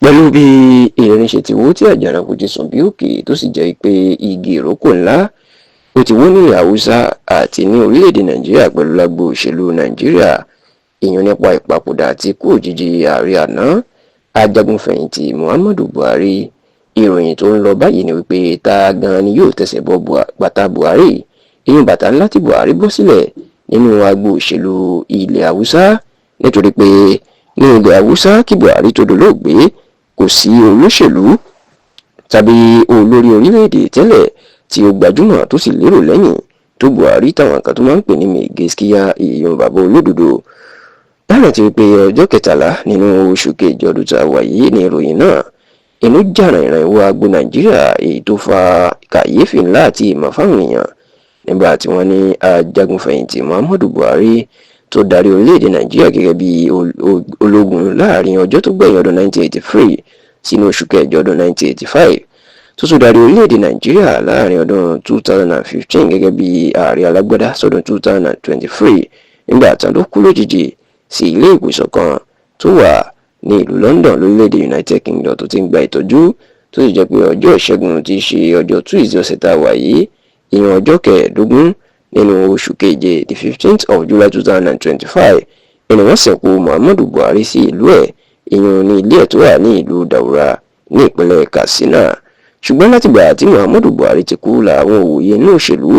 Pẹ̀lú bí erin ṣe ti wó tí àjànàkú ti sùn bí òkè, tó sì jẹ́ pé igi ìrókò ńlá ó ti wó nílẹ̀ Haúsá àti ní orílẹ̀-èdè Nàìjíríà pẹ̀lú lágbo òṣèlú Nàìjíríà, ìyẹn nípa ìpapòdà àti ikú òjijì ààrẹ àná, ajagunfẹ̀yìntì Muhammadu Buhari. Ìròyìn tó ń lọ báyìí ni wípé ta gan ni yóò tẹsẹ̀ bọ bàtà Buhari, ìyẹn bàtà ńlá tí Buhari bọ́ sílẹ̀ nínú agbo òṣèlú ilẹ̀ Haúsá, nítorí pé ní ilẹ̀ Haúsá, kí Buhari tó dolóògbé, kò sí olóṣèlú tàbí olórí orílẹ̀-èdè tẹ́lẹ̀ tí ó gbajúmọ̀ tó sì lérò lẹ́yìn tó Buhari, táwọn kan tó máa ń pè ní Mai Gaskiya, ìyẹn bàbá olódodo. Lánàá ti pé ọjọ́ 13 nínú oṣù kejì ọdún tá a wà yìí ní ìròyìn náà inú jà rìnrìn ìwọ agbo Nàìjíríà, èyí tó fa kàyéfì ńlá àti ìmọ̀ fáwọn èèyàn nígbà tí wọ́n ní ajagunfẹ̀yìntì Muhammadu Buhari, tó darí orílẹ̀-èdè Nàìjíríà gẹ́gẹ́ bí ológun láàrin ọjọ́ tó gbẹ̀yìn ọdún 1983 sínú oṣù kẹjọ ọdún 1985, tó tún darí orílẹ̀-èdè Nàìjíríà láàrin ọdún 2015 gẹ́gẹ́ bí ààrẹ alágbádá sọdún 2023, nígbà tán ló kú lójijì sí ilé ìwòsàn kan tó wà ní ìlú London lórílẹ̀-èdè United Kingdom tó ti ń gba ìtọ́jú, tó sì jẹ́ pé ọjọ́ Ìṣẹ́gun tí í ṣe ọjọ́ Tuesday ọ̀sẹ̀ tá a wà yìí, ìyẹn ọjọ́ 15 nínú oṣù keje, the 15th of July 2025, ẹni wọ́n sìnkú Muhammadu Buhari sí ìlú ẹ̀, ìyẹn ní ilé ẹ̀ tó wà ní ìlú Daura ní ìpínlẹ̀ Katsina. Ṣùgbọ́n látìgbà tí Muhammadu Buhari ti kú làwọn òwòye inú òṣèlú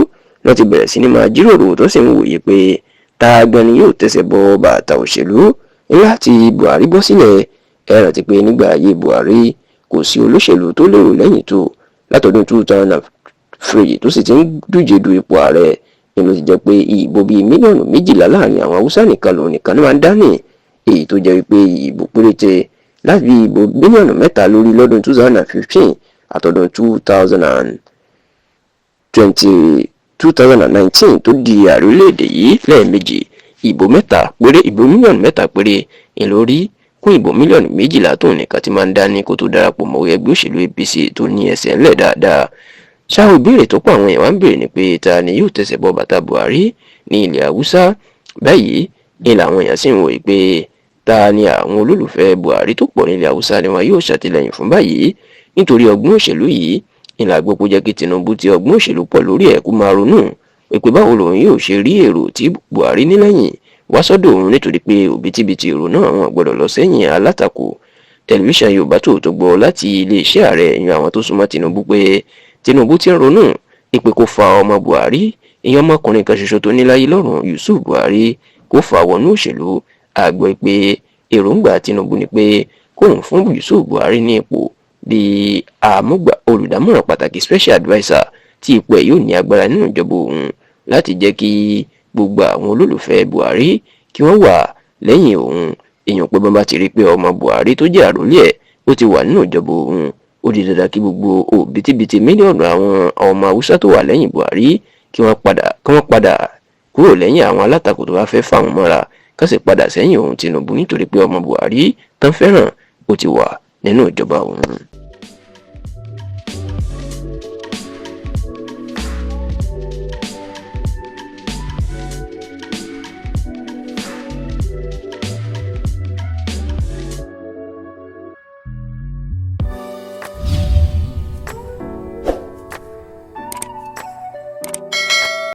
ló ti bẹ̀rẹ̀ sí ní máa jíròrò, tó sì ń wòye pé ta gan ni yóò tẹsẹ̀ bọ bàtà òṣèlú ńlá tí Buhari bọ́ sílẹ̀. Ẹ rántí pé nígbà ayé Buhari, kò sí olóṣèlú tó lérò lẹ́yìn tó látọdún 2003 tó sì ti ń díje du ipò ààrẹ ni ló ti jẹ́ pé ìbò bíi mílíọ̀nù 12 láàrin àwọn Haúsá nìkan lòun nìkan ló máa ń dání, èyí tó jẹ́ wípé ìbò péréte láti bí ìbò mílíọ̀nù 3 lórí lọ́dún 2015 àtọdún 2020, 2019 tó di ààrẹ orílẹ̀-èdè yìí lẹ́ẹ̀mejì. Ìbò mẹ́ta péré, ìbò mílíọ̀nù 3 péré ìlórí kún ìbò mílíọ̀nù 12 tóun nìkan ti máa ń dání kó tó darapọ̀ mọ́ ẹgbẹ́ òṣèlú APC tó ní ẹsẹ̀ ńlẹ̀ dáadáa. Ṣá ìbéèrè tó pọ̀ àwọn èèyàn wá ń béèrè ni pé ta ni yóò tẹsẹ̀ bọ bàtà Buhari ní ilẹ̀ Haúsá báyìí? Ní làwọn èèyàn sì ń wòye pé ta ni àwọn olólùfẹ́ Buhari tó pọ̀ nílẹ̀ Haúsá ni wọn yóò ṣàtìlẹ́yìn fún báyìí? Nítorí ọgbọ́n òṣèlú yìí ìlà gbogbo jẹ́ kí Tinubu tí ọgbọ́n òṣèlú pọ̀ lórí ẹ̀ kó máa ronú pé báwo lòun yóò ṣe rí èrò tí Buhari ní lẹ́yìn wá sọ́dọ̀ òun, nítorí pé òbítíbitì èrò náà wọn gbọ́dọ̀ lọ sẹ́yìn alátakò. Tẹlifíṣàn Yorùbá Tòótọ́ gbọ́ láti iléeṣẹ́ ààrẹ, ìyẹn àwọn tó súnmọ́ Tinubu, pé Tinubu ti ń ronú ìpè kó fa ọmọ Buhari, ìyẹn ọmọkùnrin kan ṣoṣo tó ní láyé lọ́rùn, Yusuf Buhari, kó fà wọnú òṣèlú. Àgbọ̀ pé èròǹgbà Tinubu ni pé kóun fún Yusuf Buhari ní ipò bíi àmúgbà olùdámọ̀ràn pàtàkì, special adviser, tí ipò ẹ̀ yóò ní agbára nínú ìjọba òun, láti jẹ́ kí gbogbo àwọn olólùfẹ́ Buhari kí wọ́n wà lẹ́yìn òun. Èèyàn pé bọ́n bá ti rí pé ọmọ Buhari tó jẹ́ àròlé ẹ̀ ó ti wà nínú ìjọba òun, ó di dandan kí gbogbo òbítíbitì mílíọ̀nù àwọn ọmọ Haúsá tó wà lẹ́yìn Buhari kí wọ́n padà kúrò lẹ́yìn àwọn alátakò tó bá fẹ́ fà wọ́n mọ́ra, ká sì padà sẹ́yìn òun Tinubu, nítorí pé ọmọ Buhari tán fẹ́ràn ó ti wà nínú ìjọba òun.